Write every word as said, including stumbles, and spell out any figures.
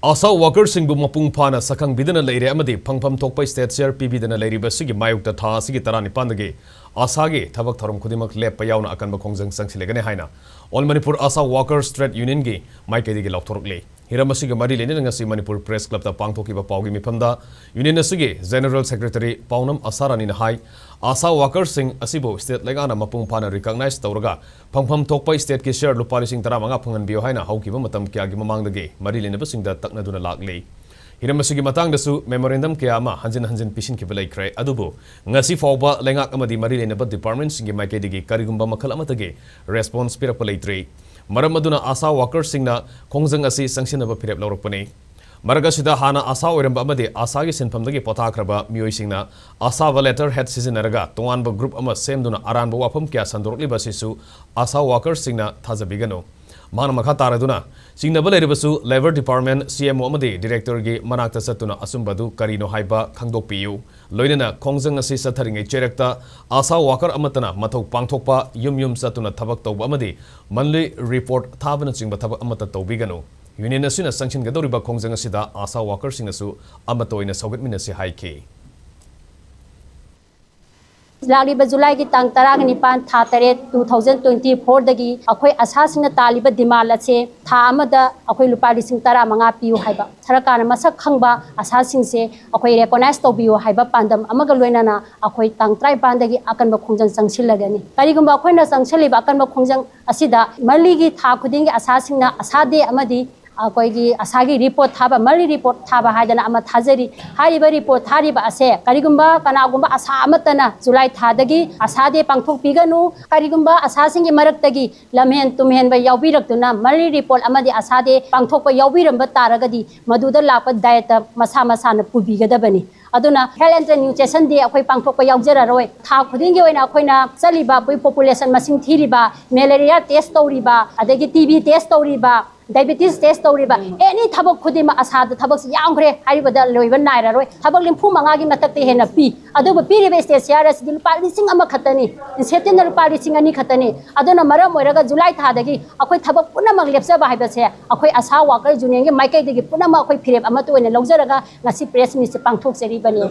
ꯑꯥꯁꯥ ꯋꯥꯀꯔꯁꯤꯡꯕꯨ ꯃꯄꯨꯡ ꯐꯥꯅ ꯁꯛꯈꯪꯕꯤꯗꯅ ꯂꯩꯔꯦ ꯑꯃꯗꯤ ꯐꯪꯐꯝ ꯊꯣꯛꯄ ꯁ꯭ꯇꯦꯠ ꯁꯤꯌꯥꯔ ꯄꯤꯕꯤꯗꯅ ꯂꯩꯔꯤꯕ ꯑꯁꯤꯒꯤ ꯃꯥꯌꯣꯛꯇ ꯊꯥ ꯑꯁꯤꯒꯤ ꯇꯔꯥꯅꯤꯄꯥꯟꯗꯒꯤ ꯑꯥꯁꯥꯒꯤ ꯊꯕꯛ ꯊꯧꯔꯝ ꯈꯨꯗꯤꯡꯃꯛ ꯂꯦꯞꯄ ꯌꯥꯎꯅ ꯑꯀꯟꯕ ꯈꯣꯡꯖꯪ ꯆꯪꯁꯤꯜꯂꯒꯅꯤ ꯍꯥꯏꯅ All Manipur ASHA Workers Trade Unionꯒꯤ ꯃꯥꯏꯀꯩꯗꯒꯤ ꯂꯥꯎꯊꯣꯔꯛꯂꯤ꯫ ꯍꯤꯔꯝ ꯑꯁꯤꯒ ꯃꯔꯤ ꯂꯩꯅꯅ ꯉꯁꯤ ꯃꯅꯤꯄꯨꯔ ꯄ꯭ꯔꯦꯁ ꯀ꯭ꯂꯕꯇ ꯄꯥꯡꯊꯣꯛꯈꯤꯕ ꯄꯥꯎꯒꯤ ꯃꯤꯐꯝꯗ ꯌꯨꯅꯤꯌꯟ ꯑꯁꯤꯒꯤ ꯖꯦꯅꯔꯦꯜ ꯁꯦꯀ꯭ꯔꯦꯇꯔꯤ ꯄꯥꯎꯅꯝ ꯑꯥꯁꯥ ꯔꯥꯅꯤꯅ ꯍꯥꯏ, ꯑꯥꯁꯥ ꯋꯥꯀꯔꯁꯤꯡ ꯑꯁꯤꯕꯨ ꯁ꯭ꯇꯦꯠ ꯂꯩꯉꯥꯛꯅ ꯃꯄꯨꯡ ꯐꯥꯅ ꯔꯤꯀꯣꯒꯅꯥꯏꯖ ꯇꯧꯔꯒ ꯐꯪꯐꯝ ꯊꯣꯛꯄ ꯁ꯭ꯇꯦꯠꯀꯤ ꯁꯤꯌꯥꯔ ꯂꯨꯄꯥ ꯂꯤꯁꯤꯡ ꯇꯔꯥꯃꯉꯥ ꯐꯪꯍꯟꯕꯤꯌꯨ ꯍꯥꯏꯅ ꯍꯧꯈꯤꯕ ꯃꯇꯝ ꯀꯌꯥꯒꯤ ꯃꯃꯥꯡꯗꯒꯤ ꯃꯔꯤ ꯂꯩꯅꯕꯁꯤꯡꯗ ꯇꯛꯅꯗꯨꯅ ꯂꯥꯛꯂꯤ꯫ ꯍꯤꯔꯝ ꯑꯁꯤꯒꯤ ꯃꯇꯥꯡꯗꯁꯨ ꯃꯦꯃꯣꯔꯦꯟꯗꯝ ꯀꯌꯥ ꯑꯃ ꯍꯟꯖꯤꯟ ꯍꯟꯖꯤꯟ ꯄꯤꯁꯤꯟꯈꯤꯕ ꯂꯩꯈ꯭ꯔꯦ, ꯑꯗꯨꯕꯨ ꯉꯁꯤ ꯐꯥꯎꯕ ꯂꯩꯉꯥꯛ ꯑꯃꯗꯤ ꯃꯔꯤ ꯂꯩꯅꯕ ꯗꯤꯄꯥꯔꯠꯃꯦꯟꯠꯁꯤꯡꯒꯤ ꯃꯥꯏꯀꯩꯗꯒꯤ ꯀꯔꯤꯒꯨꯝꯕ ꯃꯈꯜ ꯑꯃꯠꯇꯒꯤ ꯔꯦꯁꯄꯣꯟꯁ ꯄꯤꯔꯛꯄ ꯂꯩꯇ꯭ꯔꯤ꯫ ꯃꯔꯝ ꯑꯗꯨꯅ ꯑꯥꯁꯥ ꯋꯥꯀꯔꯁꯤꯡꯅ ꯈꯣꯡꯖꯪ ꯑꯁꯤ ꯆꯪꯁꯤꯟꯅꯕ ꯐꯤꯔꯦꯞ ꯂꯧꯔꯛꯄꯅꯤ꯫ ꯃꯔꯛ ꯑꯁꯤꯗ ꯍꯥꯟꯅ ꯑꯥꯁꯥ ꯑꯣꯏꯔꯝꯕ ꯑꯃꯗꯤ ꯑꯥꯁꯥꯒꯤ ꯁꯤꯟꯐꯝꯗꯒꯤ ꯄꯣꯊꯥꯈ꯭ꯔꯕ ꯃꯤꯑꯣꯏꯁꯤꯡꯅ ꯑꯥꯁꯥ ꯂꯦꯇꯔ ꯍꯦꯗ ꯁꯤꯖꯤꯟꯅꯔꯒ ꯇꯣꯉꯥꯟꯕ ꯒ꯭ꯔꯨꯞ ꯑꯃ ꯁꯦꯝꯗꯨꯅ ꯑꯔꯥꯟꯕ ꯋꯥꯐꯝ ꯀꯌꯥ ꯁꯟꯗꯣꯔꯛꯂꯤꯕ ꯑꯁꯤꯁꯨ ꯑꯥꯁꯥ ꯋꯥꯀꯔꯁꯤꯡꯅ ꯊꯥꯖꯕꯤꯒꯅꯨ꯫ ꯃꯍꯥꯛꯅ ꯃꯈꯥ ꯇꯥꯔꯗꯨꯅ, ꯆꯤꯡꯅꯕ ꯂꯩꯔꯕꯁꯨ ꯂꯦꯕꯔ ꯗꯤꯄꯥꯔꯠꯃꯦꯟꯠ, ꯁꯤ ꯑꯦꯝ ꯑꯣ ꯑꯃꯗꯤ ꯗꯤꯔꯦꯛꯇꯔꯒꯤ ꯃꯅꯥꯛꯇ ꯆꯠꯇꯨꯅ ꯑꯆꯨꯝꯕ ꯑꯗꯨ ꯀꯔꯤꯅꯣ ꯍꯥꯏꯕ ꯈꯪꯗꯣꯛꯄꯤꯌꯨ꯫ ꯂꯣꯏꯅꯅ ꯈꯣꯡꯖꯪ ꯑꯁꯤ ꯆꯠꯊꯔꯤꯉꯩ ꯆꯩꯔꯛꯇ ꯑꯥꯁꯥ ꯋꯥꯀꯔ ꯑꯃꯠꯇꯅ ꯃꯊꯧ ꯄꯥꯡꯊꯣꯛꯄ, ꯌꯨꯝ ꯌꯨꯝ ꯆꯠꯇꯨꯅ ꯊꯕꯛ ꯇꯧꯕ ꯑꯃꯗꯤ ꯃꯟꯂꯤ ꯔꯤꯄꯣꯔꯠ ꯊꯥꯕꯅꯆꯤꯡꯕ ꯊꯕꯛ ꯑꯃꯠꯇ ꯇꯧꯕꯤꯒꯅꯨ꯫ ꯌꯨꯅꯤꯌꯟ ꯑꯁꯤꯅ ꯆꯪꯁꯤꯟꯒꯗꯧꯔꯤꯕ ꯈꯣꯡꯖꯪ ꯑꯁꯤꯗ ꯑꯥꯁꯥ ꯋꯥꯀꯔꯁꯤꯡꯅꯁꯨ ꯑꯃꯠꯇ ꯑꯣꯏꯅ ꯁꯧꯒꯠꯃꯤꯟꯅꯁꯤ ꯍꯥꯏꯈꯤ꯫ ꯂꯥꯛꯂꯤꯕ ꯖꯨꯂꯥꯏꯒꯤ ꯇꯥꯡ ꯇꯔꯥꯒ ꯅꯤꯄꯥꯟ, ꯊꯥ ꯇꯔꯦꯠ, two thousand twenty fourꯗꯒꯤ ꯑꯩꯈꯣꯏ ꯑꯥꯁꯥꯁꯤꯡꯅ ꯇꯥꯜꯂꯤꯕ ꯗꯤꯃꯥꯟ ꯑꯁꯦ ꯊꯥ ꯑꯃꯗ ꯑꯩꯈꯣꯏ ꯂꯨꯄꯥ ꯂꯤꯁꯤꯡ ꯇꯔꯥꯃꯉꯥ ꯄꯤꯌꯨ ꯍꯥꯏꯕ, ꯁꯔꯀꯥꯔꯅ ꯃꯁꯛ ꯈꯪꯕ ꯑꯥꯁꯥꯁꯤꯡꯁꯦ ꯑꯩꯈꯣꯏ ꯔꯦꯀꯣꯒꯅꯥꯏꯖ ꯇꯧꯕꯤꯌꯨ ꯍꯥꯏꯕ ꯄꯥꯟꯗꯝ ꯑꯃꯒ ꯂꯣꯏꯅꯅ ꯑꯩꯈꯣꯏ ꯇꯥꯡ ꯇꯔꯥꯅꯤꯄꯥꯟꯗꯒꯤ ꯑꯀꯟꯕ ꯈꯣꯡꯖꯪ ꯆꯪꯁꯤꯜꯂꯒꯅꯤ꯫ ꯀꯔꯤꯒꯨꯝꯕ ꯑꯩꯈꯣꯏꯅ ꯆꯪꯁꯤꯜꯂꯤꯕ ꯑꯀꯟꯕ ꯈꯣꯡꯖꯪ ꯑꯁꯤꯗ ꯃꯟꯂꯤꯒꯤ ꯊꯥ ꯈꯨꯗꯤꯡꯒꯤ ꯑꯥꯁꯥꯁꯤꯡꯅ ꯑꯥꯁꯥ ꯗꯦ ꯑꯃꯗꯤ ꯑꯩꯈꯣꯏꯒꯤ ꯑꯥꯁꯥꯒꯤ ꯔꯤꯄꯣꯔꯠ ꯊꯥꯕ, ꯃꯟꯂꯤ ꯔꯤꯄꯣꯔꯠ ꯊꯥꯕ ꯍꯥꯏꯗꯅ ꯑꯃ ꯊꯥꯖꯔꯤ꯫ ꯍꯥꯏꯔꯤꯕ ꯔꯤꯄꯣꯔꯠ ꯊꯥꯔꯤꯕ ꯑꯁꯦ ꯀꯔꯤꯒꯨꯝꯕ ꯀꯅꯥꯒꯨꯝꯕ ꯑꯥꯁꯥ ꯑꯃꯠꯇꯅ ꯖꯨꯂꯥꯏ ꯊꯥꯗꯒꯤ ꯑꯥꯁꯥ ꯗꯦ ꯄꯥꯡꯊꯣꯛꯄꯤꯒꯅꯨ, ꯀꯔꯤꯒꯨꯝꯕ ꯑꯥꯁꯥꯁꯤꯡꯒꯤ ꯃꯔꯛꯇꯒꯤ ꯂꯝꯍꯦꯟ ꯇꯨꯝꯍꯦꯟꯕ ꯌꯥꯎꯕꯤꯔꯛꯇꯨꯅ ꯃꯟꯂꯤ ꯔꯤꯄꯣꯔꯠ ꯑꯃꯗꯤ ꯑꯥꯁꯥ ꯗꯦ ꯄꯥꯡꯊꯣꯛꯄ ꯌꯥꯎꯕꯤꯔꯝꯕ ꯇꯥꯔꯒꯗꯤ ꯃꯗꯨꯗ ꯂꯥꯛꯄ ꯗꯥꯌꯤꯠꯇ ꯃꯁꯥ ꯃꯁꯥꯅ ꯄꯨꯕꯤꯒꯗꯕꯅꯤ꯫ ꯑꯗꯨꯅ Health and Nutrition Day ꯑꯩꯈꯣꯏ ꯄꯥꯡꯊꯣꯛꯄ ꯌꯥꯎꯖꯔꯔꯣꯏ꯫ ꯊꯥ ꯈꯨꯗꯤꯡꯒꯤ ꯑꯣꯏꯅ ꯑꯩꯈꯣꯏꯅ ꯆꯠꯂꯤꯕ ꯑꯩꯈꯣꯏ ꯄꯣꯄꯨꯂꯦꯁꯟ ꯃꯁꯤꯡ ꯊꯤꯔꯤꯕ, ꯃꯦꯂꯦꯔꯤꯌꯥ ꯇꯦꯁ ꯇꯧꯔꯤꯕ, ꯑꯗꯒꯤ ꯇꯤ ꯕꯤ ꯇꯦꯁ ꯇꯧꯔꯤꯕ, ꯗꯥꯏꯕꯦꯇꯤꯁ ꯇꯦꯁ ꯇꯧꯔꯤꯕ ꯑꯦꯅꯤ ꯊꯕꯛ ꯈꯨꯗꯤꯡꯃꯛ ꯑꯁꯥꯗ ꯊꯕꯛꯁꯤ ꯌꯥꯝꯈ꯭ꯔꯦ ꯍꯥꯏꯔꯤꯕꯗ ꯂꯣꯏꯕ ꯅꯥꯏꯔꯔꯣꯏ꯫ ꯊꯕꯛ ꯅꯤꯐꯨ ꯃꯉꯥꯒꯤ ꯃꯊꯛꯇ ꯍꯦꯟꯅ ꯄꯤ꯫ ꯑꯗꯨꯕꯨ ꯄꯤꯔꯤꯕ ꯁ꯭ꯇꯦꯠ ꯁꯤꯌꯥꯔ ꯑꯁꯤꯗꯤ ꯂꯨꯄꯥ ꯂꯤꯁꯤꯡ ꯑꯃꯈꯛꯇꯅꯤ꯫ ꯏꯟꯁꯦꯞꯇꯤꯞꯅ ꯂꯨꯄꯥ ꯂꯤꯁꯤꯡ ꯑꯅꯤ ꯈꯛꯇꯅꯤ꯫ ꯑꯗꯨꯅ ꯃꯔꯝ ꯑꯣꯏꯔꯒ ꯖꯨꯂꯥꯏ ꯊꯥꯗꯒꯤ ꯑꯩꯈꯣꯏ ꯊꯕꯛ ꯄꯨꯝꯅꯃꯛ ꯂꯦꯞꯆꯕ ꯍꯥꯏꯕꯁꯦ ꯑꯩꯈꯣꯏ ꯑꯁꯥ ꯋꯥꯀꯔ ꯌꯨꯅꯤꯌꯟꯒꯤ ꯃꯥꯏꯀꯩꯗꯒꯤ ꯄꯨꯝꯅꯃꯛ ꯑꯩꯈꯣꯏ ꯐꯤꯔꯦꯞ ꯑꯃꯠꯇ ꯑꯣꯏꯅ ꯂꯧꯖꯔꯒ ꯉꯁꯤ ꯄ꯭ꯔꯦꯁ ꯃꯤꯠꯁꯦ ꯄꯥꯡꯊꯣꯛꯆꯔꯤꯕꯅꯤ꯫